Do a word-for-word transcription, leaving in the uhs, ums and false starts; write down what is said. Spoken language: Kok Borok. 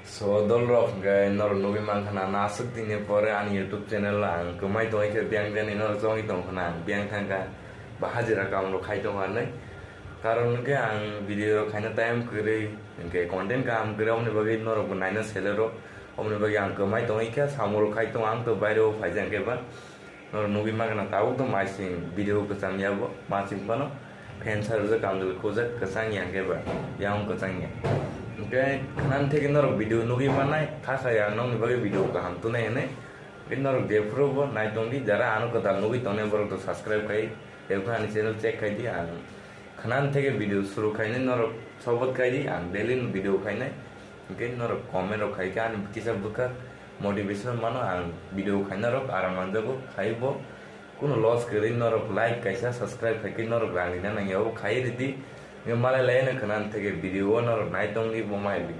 So, dol rok, hwnkhe norok nugwi mankha na, naswk dini pore ani YouTube channel ang kwmai tongwi khe biyang jani norok chongwi tongkha na, ang biyang thangkha ba hajira kam rok khai tongkha hinwi. Karon hwnkhe ang video rok khaina time kwrwi, hwnkhe content kaham kwrwi, oboni bagwi norok bo naina sele rok, oboni bagwi ang kwmai tongwi khe samung rok khai tongo, ang to baire o phaijak khe ba. Norok nugwi mankha na tabuk to masing video kwchang ya bo, masing phano fan sarjak, kamjwlwi khujak, kwchang ya khe ba, yang kwchang ya. Hwnkhe khwnani theke norok video nugwi mannai, kha kha ya ang nokni bagwi video kaham tunai hinwi. Hwnkhe norok jephuru bo nai tongdi, jara ano kwtal nugwi tongnai borok to subscribe khai, tei ani channel check khai di, ang khwnani theke video suru khainai norok support khai di, ang daily no video khainai. Hwnkhe norok comment rok khai khe ani kisa bwkha motivation mano, ang video khaina rok aram manjago, khai bo kunu loss kwrwi norok like kaisa subscribe khai khe norok rang rina nangya, obo khai ridi. Hwnkhe malai lai no khwnani theke video o norok nai tongdi bo mai video.